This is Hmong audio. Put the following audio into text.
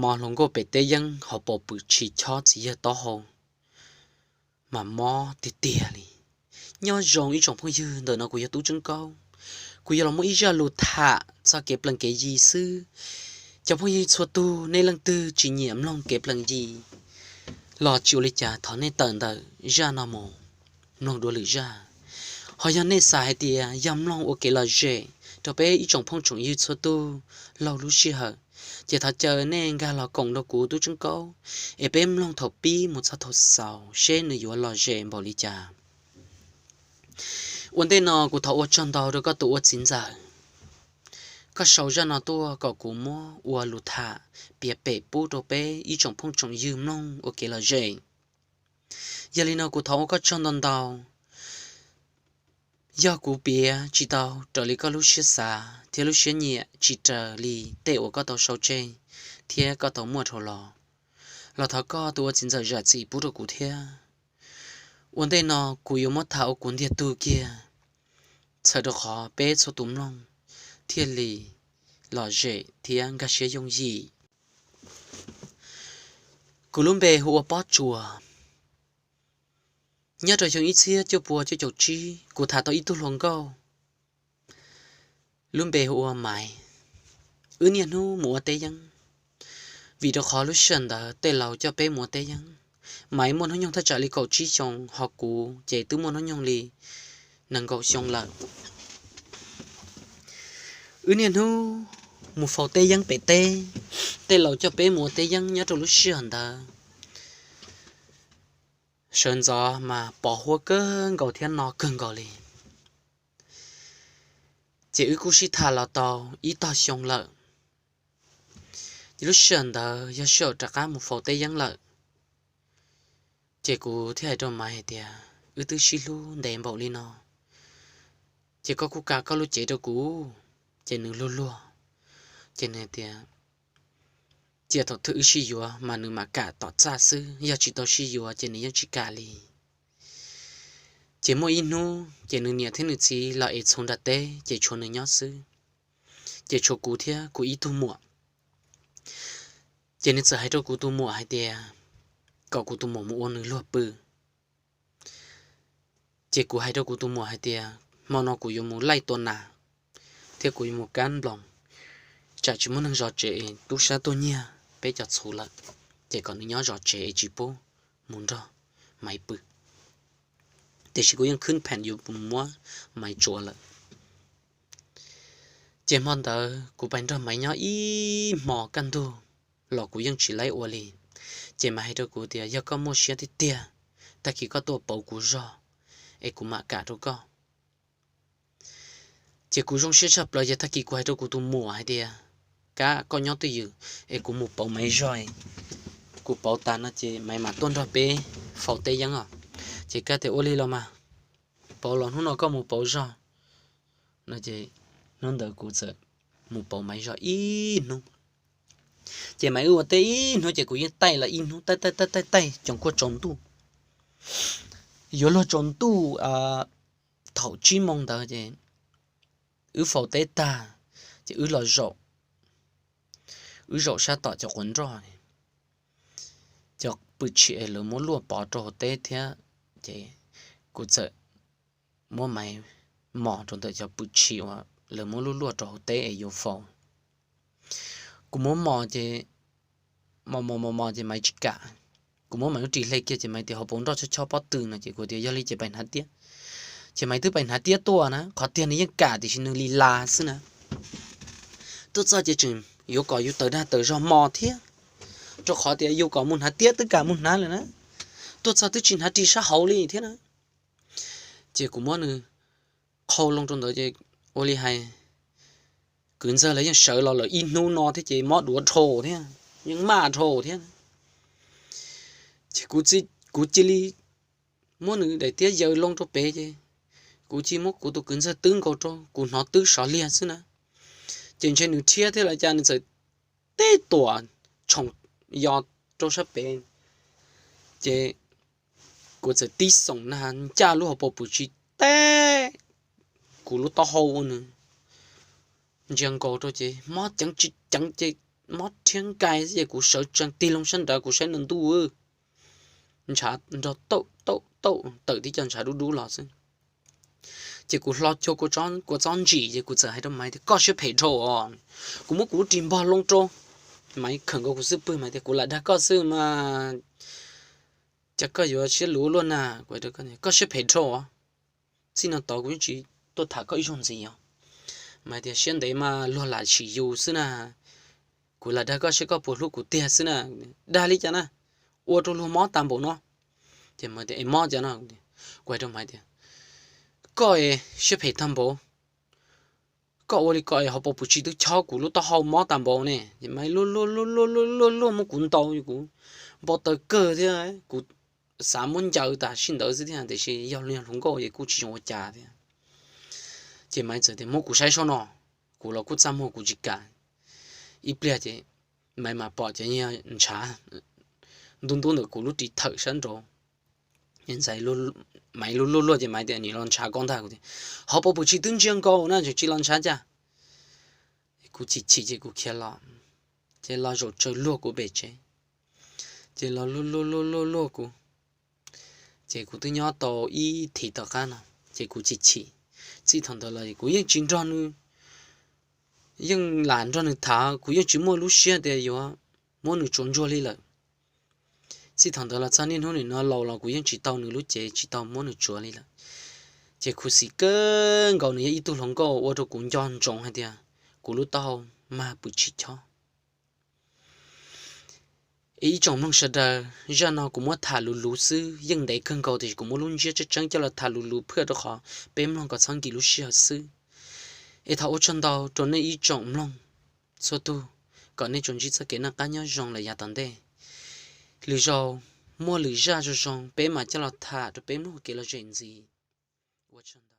Mos hluas nkauj pem teb yeeb hauv paus pwm tshis chob txiv yawg taub hau mas mob tiag tiag li. Nyob zoo ib tsoom phooj ywg, ntawm no kuv yog Tub Tseeb Kaub. Kuv yuav los muaj ib zaj lus tham txog kev plees kev yi xwb. Cov phooj ywg txhua tug, nej leej twg tsis nyiam mloog kev plees yi los tsis ua li cas, thov nej tawm ntawm zaj no mus mloog dua lwm zaj. Ho yog nej xav hais tias yog mloog ua kev lom zem rau peb ib tsoom phooj tsoom ywg txhua tug laug lub sij hawm, ces thov caw nej nkag los koom rau kuv Tub Tseeb Kaub, es peb mloog thaum pib mus txog thaum xaus seb nws yuav lom zem npaum li cas. Ua ntej no kuv thov ua tsaug ntau rau koj tus ua txiv ntxawm. Koj sau zaj no tuaj kom kuv muab ua lus tham piav pem pub rau peb ib tsoom phooj tsoom ywg mloog ua kev lom zem. Yog li no kuv thov ua koj tsaug ntau ntau. Yog kuv piav tsis tau raws li koj lub siab xav thiab lub siab nyiam tsis raws li tej uas koj tau sau tseg thiab koj tau muaj dhau los, los thov koj tus ua txiv ntxawm zam txim pub rau kuv thiab. Ua ntej no kuv yuav muab tham ua kuv ntiag tug kiag, txhawm rau qhov peb txhua tus mloog thiaj li lom zem thiab nkag siab yooj yim. Kuv lub npe hu ua Pob Tsuas. Nyob rau xyoo ib txhiab cuaj pua cuaj caum tsib, kuv tham tau ib tug hluas nkauj lub npe hu ua Maiv. Wb niaj hnub mus ua teb yeeb, vim rau qhov lub sij hawm ntawd tej laus coj peb mus ua teb yeeb. Maiv muaj hnub nyoog thaj tsam li kaum tsib xyoo, ho kuv ces twb muaj hnub nyoog li nees nkaum xyoo lawm. Wb niaj hnub mus faus teb yeeb pem teb, tej laus coj peb mus ua teb yeeb nyob rau lub sij hawm ntawd. Sawv ntxov mas pos huab kawg nkaus thiab no kawg nkaus li. Ces wb kuj sib tham los tau ib tog xyoo lawm. Ces lub sij hawm ntawd yog sij hawm rov qab mus faus teb yeeb lawm. Ces kuv thiaj hais rau Maiv hais tias, wb twb sib hlub ntev npaum li no, ces koj kuj kam koj lub cev rau kuv. Ces nws luag luag, ces nws tias, cia thaum twg wb sib yuav mas nws mam kam tom txaj xwb, yog tsis tau sib yuav ces nws yeej tsis kam li. Ces muaj ib hnub ces nws niam thiab nws txiv los ev txhuv nram teb, ces tshuav nws nyob xwb. Ces tshuav kuv thiab kuv ib tug muam. Ces nws txawm hais rau kuv tus muam hais tias, kom kuv tus muam mus ua nws luag pw. Ces kuv hais rau kuv tus muam hais tias, hmo no kuv yuav mus laij tua nas thiab kuv yuav mus kab nploos, tsam tsis muaj neeg zov tsev es tub sab tuaj nyiag peb cov txhuv lawm, ces kom nws nyob zov tsev es tsis pub mus nrog Maiv pw. Tiam sis kuv yeej khwb pheem yuav mus muab Maiv tsuav lawm. Ces hmo ntawd kuv pais nrog Maiv nyob ib hmo kaj ntug los kuv yeej tsis laib ua li. Ces Maiv hais rau kuv tias, yog koj muaj siab tiag tiag, tag kis koj tuaj pauv kuv zog es kuv mam kam rau koj. Ces kuv zoo siab tshaj plaws, ces tag kis kuv hais rau kuv tus muam hais tias, kab koj nyob twj ywm es kuv mus pauv Maiv zog, kuv pauv tas no ces Maiv mam tuaj nrog peb faus teb yeeb os. Ces kab tias, ua li los mas, pauv los hnub no koj mus pauv zog no. Ces hnub ntawd kuv txawm mus pauv Maiv zog ib hnub. Ces Maiv wb ua teb ib hnub ces kuv yeej taij los ib hnub, taij taij taij taij taij coom kuaj tsaus ntuj. Yuav luag tsaus ntuj thaum tsib moo ntawd ces wb faus teb tag, ces wb los zaum, wb zaum sab tom cov quav nroj, cov pwm tshis es lawv muab luaj pov rau hauv teb thiab. Ces kuv txawm muab Maiv mos rau ntawm cov pwm tshis uas lawv muab luaj luaj rau hauv teb es yuav faus. Kuv muab mos ces, mos mos mos mos ces Maiv tsis kam. Kuv muab Maiv lub ris hle kiag ces Maiv tias, hauv paus nroj chob chob pob tw no. Ces kuv tias, yog li ces pais hnav tiab. Ces Maiv twb pais hnav tiab tuaj na, qhov tiag nws yeej kam tiam sis nws li las xwb na. Tuaj txog ces tseem yuav kom yus tawm dag tawm zog mos thiab, rau qhov tias yus kom mus hnav tiab twb kam mus hnav lawm na, tuaj txog twb tsis hnav ris sab hauv li thiab na. Ces kuv muab nws qhau loo rau ntawd ces ua li hais, kwv ntxawg lawv yeej sawv los lawm ib hnub no thiab ces mob duav dhau thiab, yeej maj dhau thiab. Ces kuv cia li muab nws daim tiab yaws loo rau pem ces kuv cia li muab kuv tus kwv ntxawg twb nkaus rau kuv hnov twb sov liag xwb na. Ces ntshe nws rhiab thiab los cas nws txawm teb tuam tshoom yos rau sab pem. Ces kuv txawm tib xoom na ncaj lub hauv paus pwm tshis teb kuv lub taub hau ua nws ntsia nkaus rau ces mob ceev tsis ceev ces mob rhiab nkai xwb ces kuv sawv tsees tig loo sab nraud kuv saib nws ntuj, ntshav nrog tauj tauj tauj tawm tib co ntshav dub dub los xwb. Ces kuv hlo cuag kua txob ntsim ces kuv txawm hais rau Maiv tias koj siab phem dhau os, kuv muab kuv lub ris npog loo rau. Maiv khawm nkaus kuv xub pwg, Maiv tias kuv lam dag koj xwb mas, cas koj yuav siab luv luaj na. Kuv hais rau koj, koj siab phem dhau os, txij no tod kuv yeej tsis tuaj tham koj ib zaug ntxiv os. Maiv tias siab ntev mas luag lam sim yus xwb na, kuv lam dag koj saib koj puas hlub kuv tiag xwb na. Dag li cas na, ua rau luag mob tag npaum no. Ces Maiv tias es mob cas no. Kuv hais rau Maiv tias koj es siab phem tag npaum, koj ua li ko es ho puas pum tsis twb chob kuv lub taub hau mob tag npaum ne. Ces Maiv luag luag luag luag luag luag muab kuv ntaus, kuv npau taws kawg thiab kuv xav muab ncaws tas sij ntawd xwb thiab tiam sis yog hluas nkauj ces kuj tsis zoo ua cas thiab. Ces Maiv txawm tias muab kuv saib saib no, kuv los kuj txaj muag kuv tsis kam. Ib pliag ces Maiv mas pom cov ntshav ntub ntub ntawm kuv lub ris thawm sab nraud. Maiv luag luag luag ces Maiv tias nim los ntshav koj ntag. Kuv tias ho puas pum tsis twb ntsiag nkaus na, tseem tsis los ntshav cas. Kuv chim chim ces kuv khiav los, ces los zaum tsaws luag kuv pem tsev. Ces los luag luag luag luag luag kuv, ces kuv twb nyob tau ib thiv tom qab no, ces kuv chim chim. Txij thaum ntawd los kuv yeej tsis nrog nws, yeej lam nrog nws tham, kuv yeej tsis muaj lub siab tias yuav muab nws tsuav ntsuag li lawm. Txij thaum ntawd los txog niaj hnub nim no laus los kuv yeej tsis tau nws lub cev, tsis tau muab nws tsuav li lawm. Ces khuv xim kawg nkaus nws yog ib tug hluas nkauj ua rau kuv nco ntsoov hais tias kuv lub taub hau mag pum tsis chob. Ib tsoom mloog sawv daws, zaj no kuv muab tham luv luv xwb, yeej ntev kawg nkaus tiam sis kuv muab lub ntsiab tseeb tseeb coj los tham luv luv phwj rau qhov peb mloog kom txhob nkim lub sij hawm xwb. Es thov ua tsaug ntau rau nej ib tsoom mloog txhua tug, kom nej tsuas ntsib txoj kev noj qab nyob zoo lawm yav tom ntej. Lwm zaus muaj lwm zaj zoo zoo peb mam coj los tham rau peb mloog ua kev lom zem ntxiv. Ua tsaug ntau.